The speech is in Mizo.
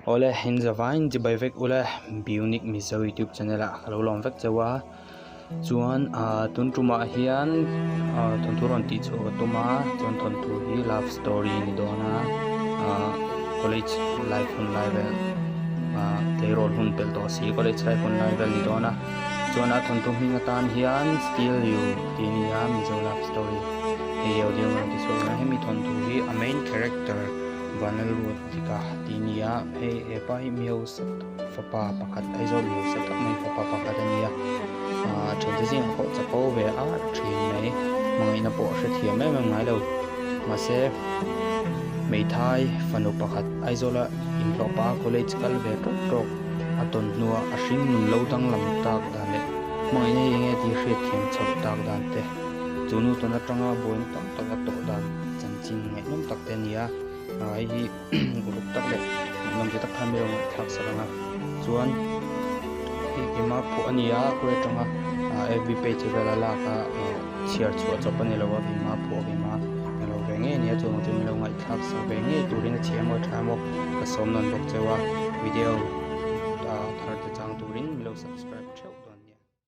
Awle in zavaiin chibai vek ule Bionic Mizo YouTube channel ah ka lo lawm vek cheu a chuan ah tun tumah hian ah thawnthu rawn tih chhuah ka tum a chuan thawnthu hi love story a ni dawn a ah college life hun lai vel ah tleirawl hun pelh tawh si college life hun lai vel a ni dawn a chuan a thawnthu hming atan hian still you tih a ni a Mizo love story hei audio rawn ti chhuak a hemi thawnthu hi a main character Vanlalruat Tika tih a ni a hei hepa hi mi hausa tak fapa pakhat Aizawl mi hausa tak mai fapa pakhat a ni a ahh thiante zingah pawh chapo ve a thin mai hmangaihna pawh a hrethiam em em ngai lo mahse hmeithai fanu pakhat Aizawla inhlawh pah a college kal ve tawk tawk a tawn hnuah a hring nun lo danglam tak dan leh hmangaihna hi enge tih hriatthiam chhoh tak dan te chu nu tawn atanga buaina tam tak a tawh dan chanchin ngaihnawm tak te a ni a. Hei hi uluk tak leh ngaihnawm chi tak khan min lo ngaihthlak sak ang a chuan hei keimah phuah a ni a khawi atanga fb page vel a lak a chhiar chhuah chawp a ni lo a keimah phuah keimah ni lo ve ngei a ni a chuan chu min lo ngaihthlak sak ve ngei turin a chhia emaw a tha emaw ka sawm nawn bawk cheu a video.